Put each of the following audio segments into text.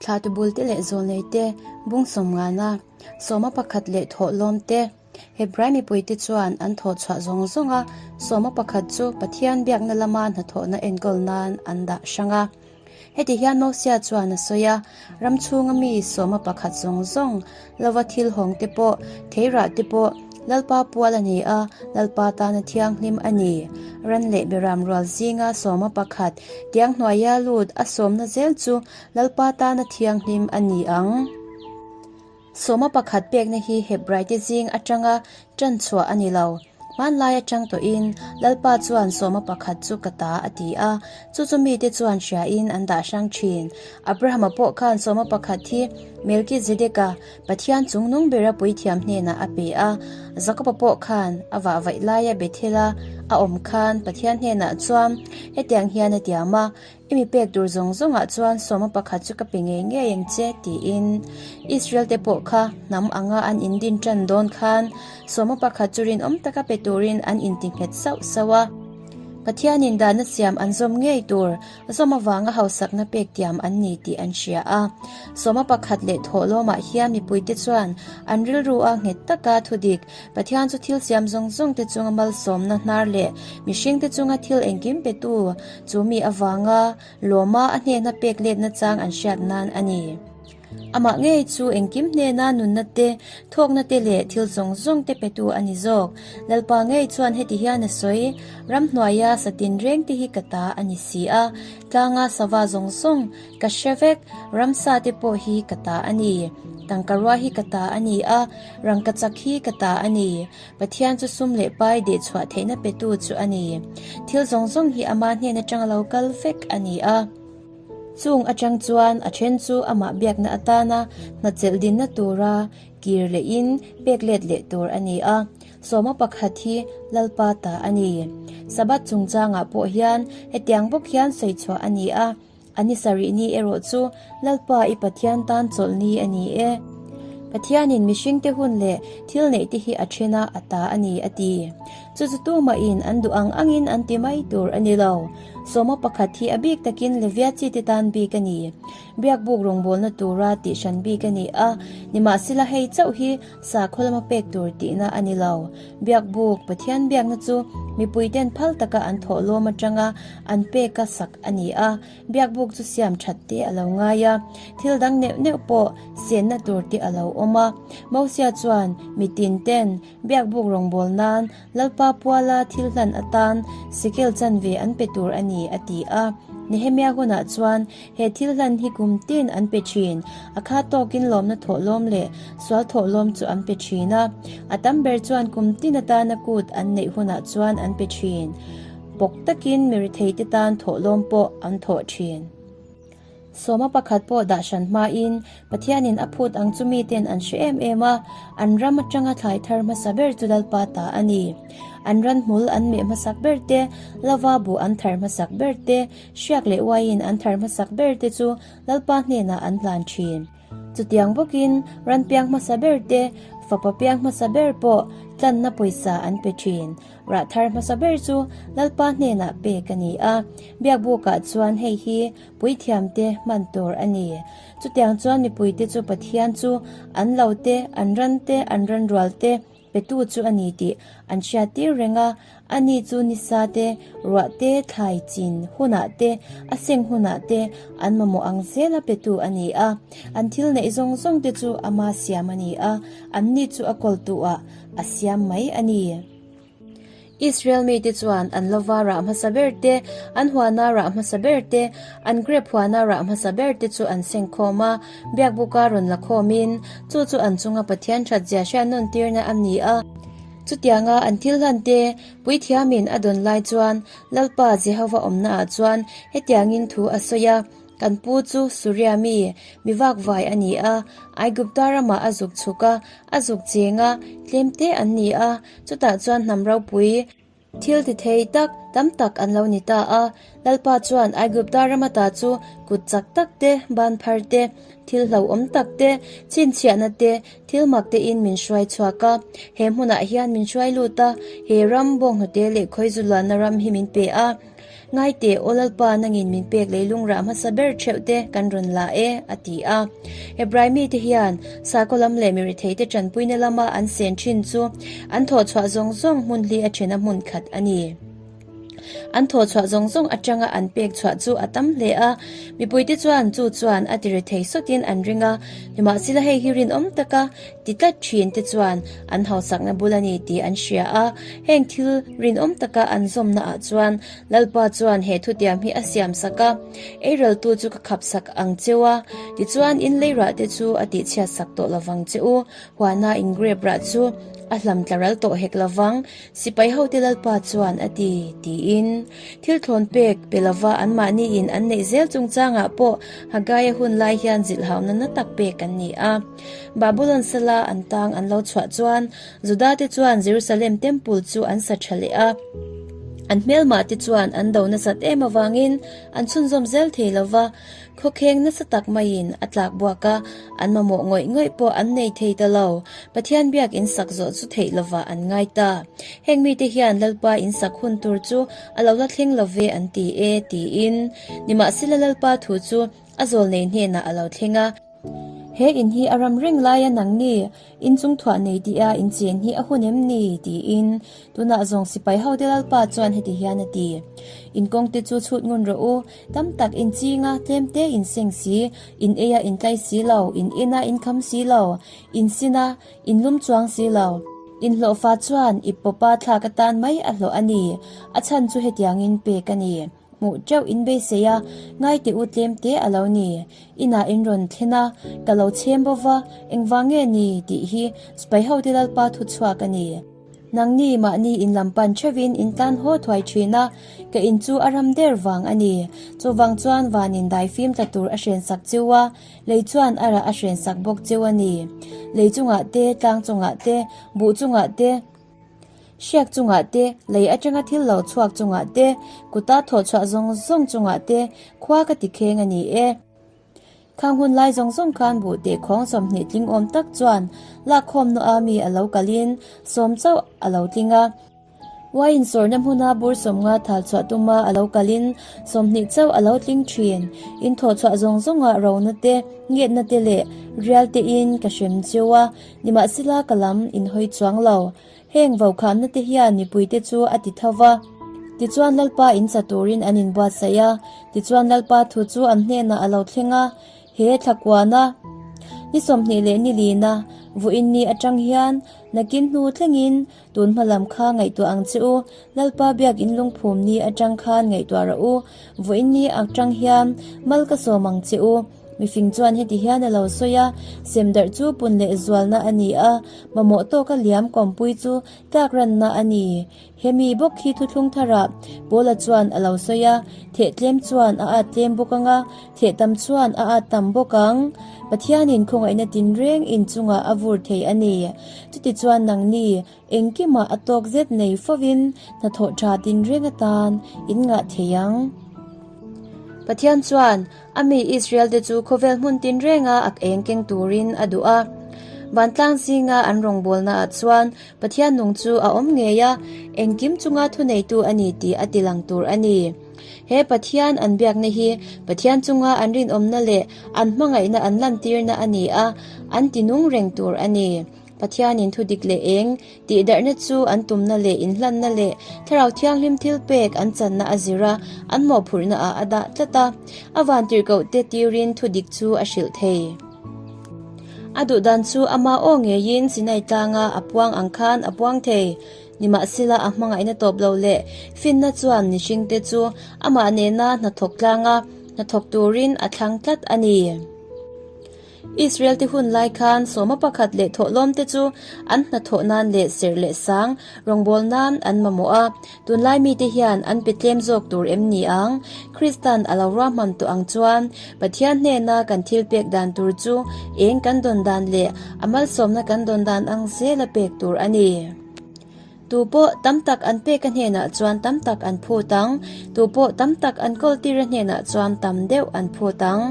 Thlahtu bulte leh zawlneite bung sawmngana sawma pakhat leh thawhlawm te, Hebrai mipuite chuan an thawhchhuah zawng zawnga sawma pakhat chu Pathian biakna lama hnathawhna enkawl nan an dah hrang a. Heti hian Mosia chuan a sawi a, Ram chhunga mi sawma pakhat zawng zawng lova thil hawng te pawh, theirah te pawh Lalpa pual a ni a, Lalpa tana thianghlim a ni. Ran leh beram rual zinga sawma pakhat tiang hnuaia lut a sawmna zel chu Lalpa tana thianghlim a ni ang. Sawma pakhat pekna hi Hebraite zing atanga tan chhuah a ni lo. Hmanlai atang tawhin Lalpa chuan sawma pakhat chu ka ta a ti a, chu chu mite chuan hriain an dah hrang thin. Abrahama pawh khan sawma pakhat hi Melkizedeka, Pathian chungnung bera puithiam hnenah a pe a. Jakoba pawh khan a vahvaih laia Bethela a awm khan Pathian hnenah chuan hetiang hian a tiam a, I mi pek tur zawng zawngah chuan sawma pakhat chu ka pe ngei ngei ang che, tiin Israel te pawh kha hnam anga an indin tan dawn khan sawma pakhat chu rinawm taka pe turin an intinghet sauh sauh a. Pathianin dahna siam an zawm ngei tur zawm avanga hausakna pek tiam an ni tih an hria a. Sawma pakhat leh thawhlawmah hian mipuite chuan an rilru a nghet taka thudik Pathian chu thil siam zawng zawng te chunga malsawmna hnar leh mihring te chunga thil engkim petu chu mi avanga lawma a hnehna pek letna chang an hriat nan a ni. Amah ngei chu engkim hnena nunna te, thawkna te leh thil zawng zawng te petu a ni zawk. Lalpa ngei chuan heti hian a sawi, Ramhnuaia satin reng te hi ka ta a ni si a, tlanga sava zawng zawng Ka hre vek, ramsa te pawh hi ka ta a ni. Tangka rua hi ka ta a ni a, rangkachak hi ka ta a ni. Pathian chu sum leh pai dehchhuah theihna petu chu a ni. Thil zawng zawng hi ama hnen atanga lo kal vek a ni a. Chung atang chuan a then chu amah biakna atana hna chelh dinna tura kir lehin pek let leh tur a ni a. Sawma pakhat hi Lalpa ta a ni. Sabbath chungchangah pawh hian hetiang bawk hian sawichhuah a ni a. A ni sarih ni erawh chu Lalpa i Pathian tan chawlh ni a ni e. Pathianin mihringte hun leh thil neihte hi a then a, a ta a ni, a ti. Chu chu tumahin an duh ang angin an ti mai tur a ni lo. Sawma pakhat hi a bik takin Levia chite tan bik a ni. Biakbuk rawngbawlna tura tihhran bik a ni a, nimahsela hei chauh hi sakhaw lama pek tur tihna a ni lo. Biakbuk, Pathian biakna chu mipuiten phal taka an thawhlawm atanga an peka sak a ni a, biakbuk chu siam that te a lo ngai a, thil dang neuh neuh pawh senna tur te a lo awm a. Mosia chuan mitin ten biakbuk rawngbâwl nan Lalpa puala thil hlan atan sikel chanve an pe tur a ni a ti a. Nehemia hunah chuan he thil hlan hi kum tin an pe thin, a kha tawkin lawmna thawhlawm leh sual thawhlawm chu an pe thin a, a tam ber chuan kum tin atana kut an neih hunah chuan an pe thin. Bawk takin mi ritheite tan thawhlawm pawh an thawh thin. Sawma pakhat pawh dah hran hmain Pathianin a phut ang chu miten an hre em em a, an ram atanga thlai thar hmasa ber chu Lalpa ta a ni. An ran hmul an meh hmasak ber te, lova buh an thar hmasak ber te, hriak leh uaiin an thar hmasak ber te chu Lalpa hnenah an hlan thin. Chutiang bawkin ran piang hmasa ber te, fapa piang hmasa ber pawh tlanna pawisa an pe thin. Rah thar hmasa ber chu Lalpa hnenah pek a ni a, biakbukah chuan hei hi puithiamte hman tur a ni. Chutiang chuan mipuite chu Pathian chu an lo te, an ran te, an ranrual te petu chu a ni tih an hriattir reng a, ani chu nisa te, ruah te, thlai chin hunah te, a seng hunah te an mamawh ang zela petu a ni a. An thil neih zawng zawng te chu ama siam a ni a, anni chu a kawltuah a siam mai a ni. Israel mite chuan an lova rah hmasa ber te, an huana rah hmasa ber te, an grep huana rah hmasa ber te chu an seng khawm a, biakbuka rawn la khawmin, chu chu an chunga Pathian thatzia hriat nawn tirna a ni a. Chutianga an thil hlan te puithiamin a dawn lai chuan Lalpa Jehova awmnaah chuan hetiangin thu a sawi a, Kan pu chu Suria mi, mi vakvai a ni a, Aigupta ramah a zuk chhuk a, a zuk cheng a, tlem te an ni a, chutah chuan hnam ropui, thil ti thei tak tam tak an lo ni ta a. Lalpa chuan Aigupta rama ta chu kut chak tak te, ban phar te, thil hlauhawm tak te, chhinchhiahna te, thil mak tein min hruai chhuak a. He hmunah hian min hruai lut a, he ram bawnghnute leh khawizu luanna ram hi min pe a. Ngai teh, Aw Lalpa, nangin min pek leilung rah hmasa ber theuh te kan rawn la e, a ti a. Hebrai mite hian sakhaw lam leh miretheite tanpuina lama an sen thin chu an thawhchhuah zawng zawng hmun hli a thena hmun khat a ni. An thawhchhuah zawng zawng atanga an pek chhuah chu a tam hle a, mipuite chuan chu chuan a ti rethei sawtin an ring a, nimahsela hei hi rinawm taka ti tlat thin te chuan an hausakna bul a ni tih an hria a, heng thil rinawm taka an zawmna ah chuan Lalpa chuan he thutiam hi a siam sak a, Eireltu chu ka khap sak ang cheu a, tichuan in leirah te chu a tihchhiat sak tawh lovang che u, huana in grape rah chu a hlam tla ral tawh hek lovang, Sipai hote Lalpa chuan a ti, tiin. Thil thlawn pek pe lova anmahniin an neih zel chungchangah pawh Haggai-a hun lai hian zilhhauna na tak pek an ni a. Babulon sala an tang an lo chhuah chuan Juda-te chuan Jerusalem Temple chu an sa tha leh a. An hmelmahte chuan an do nasat em avangin an chhunzawm zel thei lova, Khawkheng nasa tak maiin a tlak buak a, an mamawh ngawih ngawih pawh an nei thei ta lo. Pathian biak in sak zawh chu theih lovah an ngai ta. Heng mite hian Lalpa in sak hun tur chu a lo la thleng lo ve an ti e, tiin. Nimahsela Lalpa thu chu a zawl nei hnenah a lo thleng a. He in hi a ram reng laia nangni in chung thuah nei tih a in chen hi a hun em ni? tiin tunah zawng sipai hote Lalpa chuan heti hian a ti. In kawngte chu chhut ngun rawh u, Tam tak in ching a, tlem te in seng si, in ei a in tlai si lo, in in a in kham si lo, in sin a, in lum chuang si lo. In hlawhfa chuan i pawpa thlak atan mai a hlawh a ni, a chhan chu hetiangin pek a ni. Hmuh teuh in beisei a, ngai teh u tlem te a lo ni. Inah in rawn thlen a, ka lo chhem bo va, engvang nge ni tih hi Sipai hote Lalpa thu chhuak a ni. Nangni mahni in lam pan theuhin in tlan haw thuai thin a, ka in chu a ram der vang a ni. Chuvang chuan vanin daifim tla tur a hrensak cheu a, lei chuan a rah a hrensak bawk cheu a ni. Lei chungah te, tlang chungah te, buh chungah te, hriak chungah te, lei atanga thil lo chhuak chungah te, kuta thawhchhuah zawng zawng chungah te khua ka ti kheng a ni e. Khang hun lai zawng zawng khan buh teh khawng 20 tling awm tak chuan lakkhawm nawh a mi a lo kalin sawm chauh a lo tling a. Wine sawrna hmuna bur 50 thal chhuah tuma a lo kalin 20 chauh a lo tling thin. In thawh chhuah zawng zawngah rona te, ngetna te leh rial te in ka hrem cheu a, nimahsela ka lam in hawi chuang lo. Heng vaukhahna te hian mipuite chu a ti tho va. Tichuan Lalpa in sa turin an inbuatsaih a, tichuan Lalpa thu chu an hnenah a lo thleng a, He thlakuana ni 20 leh ni lina vawiin ni atang hian nakin hnu thlengin tun hma lam kha ngaihtuah ang che u, Lalpa biakin lungphum ni atang khan ngaihtuah rawh u, vawiin ni atang hian mal ka sawm ang che u. Mifing chuan heti hian a lo sawi a, Semdarh chu pun leh zualna a ni a, mamawh tawka liam kawmpui chu tlak ranna a ni. Hemi bawk hi thuthlung tharah Paula chuan a lo sawi a, Theh tlem chuan a at tlem bawk ang a, theh tam chuan a at tam bawk ang. Pathianin khawngaihna tinreng inchungah a vur thei a ni. Chutichuan nangni Engkimah a tawk zet nei fovin hnathawh tha tinreng atan in ngah thei ang. Pathian chuan a mi Israel-te chu khawvel hmun tinrenga ak eng keng turin a duh a. Vantlang zinga an rawngbawlnaah chuan Pathian nung chu a awm ngei a, engkim chunga thuneitu a ni tih a tilang tur a ni. He Pathian an biakna hi Pathian chunga an rinawmna leh an hmangaihna an lantirna a ni a, an tinung reng tur a ni. Pathianin thu dik leh eng tihdarhna chu an tumna leh inhlanna leh Thlarau Thianghlim thilpek an channa a zir a, an mawhphurhna ah a dah tlat a. A vantirhkohte tirin thu dik chu a hrilh thei. A duhdan chu ama aw ngeiin Sinai tlanga a puang ang khan a puang thei. Nimahsela a hmangaihna tawp lo leh finna chuan mihringte chu amah nena hnathawk tlanga hnathawk turin a thlang tlat a ni. Israel-te hun lai khan sawma pakhat leh thawhlawmte chu an hnathawh nan leh serh leh sang rawngbâwl nan an mamawh a. Tunlai mite hian an pe tlem zawk tur em ni ang? Kristan a lo ruahman tawh ang chuan Pathian hnena kan thil pek dan tur chu eng kan dawn dan leh a malsawmna kan dawn dan ang zela pek tur a ni. Tu pawh tam tak an pek a hnenah chuan tam tak an phut ang, tu pawh tam tak an kawltir a hnenah chuan tam deuh an phut ang.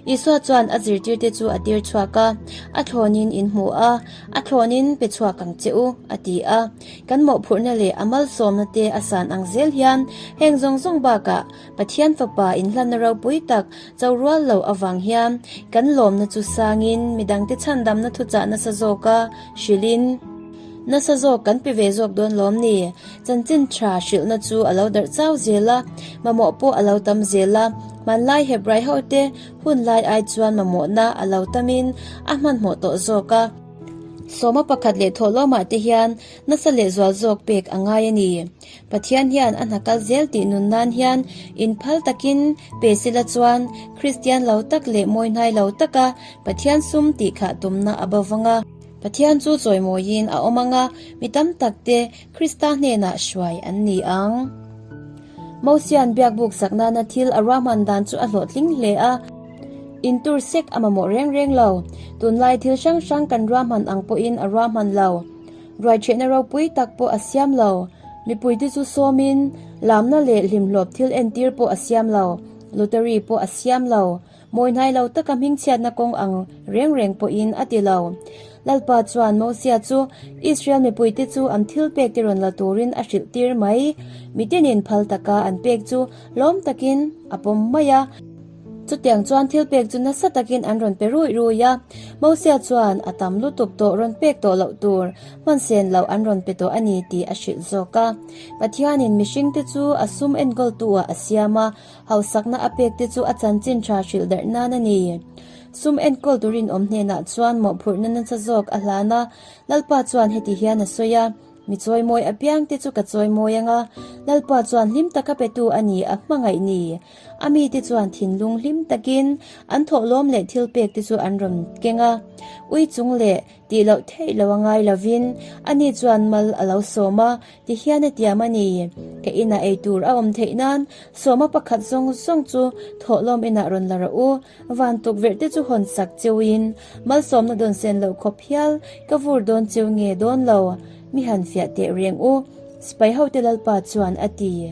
Isua chuan a zirtirte chu a tir chhuak a, A thlawnin in hmu a, a thlawnin pe chhuak ang che u, a ti a. Kan mawhphurhna leh a malsawmna te a san ang zel hian heng zawng zawng bakah Pathian Fapa inhlanna ropui tak cho rual lo avang hian kan lawmna chu sangin midangte chhandamna thuchah nasa zawka hrilhin nasa zawk kan pe ve zawk dawn lawm ni? Chanchin tha hrilhna chu a lo darh chau zel a, mamawh pawh a lo tam zel a, hmanlai Hebrai hote hun lai ai chuan mamawhna a lo tamin a hmanhmawh tawh zawk a. Sawma pakhat leh thawhlawmah te hian nasa leh zual zawk pek a ngai a ni. Pathian hian a hna kal zel tih nun nan hian inphal takin pe sila chuan Kristian lo tak leh mawihnai lo taka Pathian sum tih khah tumna a bo vang a. Pathian chu chawimawiin a awm ang a, mi tam tak te Krista hnenah hruai an ni ang. Mosia'n biakbuk sak nana thil a ruahman dan chu a hlawhtling hle a. Intur sek a mamawh reng reng lo. Tunlai thil hrang hrang kan ruahman ang pawhin a ruahman lo. Ruaichhehna ropui tak pawh a siam lo. Mipuite chu sawmin lamna leh hlimhlawp thil entir pawh a siam lo. Lottery pawh a siam lo. Mawihnai lo taka hmingchhiatna kawng ang reng reng pawhin a ti lo. Lalpa chuan Mosia chu Israel mipuite chu an thil pek te rawn la turin a hrilh tir mai. Mitinin phal taka an pek chu lawm takin a pawm mai a. Chutiang chuan thil pek chu nasa takin an rawn pe rui rui a. Mosia chuan a tam lutuk tawh rawn pek tawh loh tur hman sen loh an rawn pe tawh a ni tih a hrilh zawk a. Pathianin mihringte chu a sum enkawltu-ah a siam a, Hausakna a pek te chu a chanchin tha hrilh darh nan a ni. Sum enkawl tu rinawm hnenah chuan mawhphurhna nasa zawk a hlan a, Lalpa chuan heti hian a sawi a, Mi chawimawi apiang te chu ka chawimawi ang a, Lalpa chuan hlim taka petu a ni a hmangaih ni. A mite chuan thinlung hlim takin an thawhlawm leh thilpek te chu an rawn keng a, ui chung leh tih loh theih lo a ngai lovin ani chuan mal a lo sawm a, Tihian a tiam a ni. Ka inah ei tur a awm theih nan sawma pakhat zawng zawng chu thawhlawm inah rawn la rawh u. Van tukverh te chu hawn sak cheuin malsawmna dawn sen loh khawp hial ka vur dawn cheu nge dawn lo. Mi han fiah teh reng u, sipai hote Lalpa chuan a ti.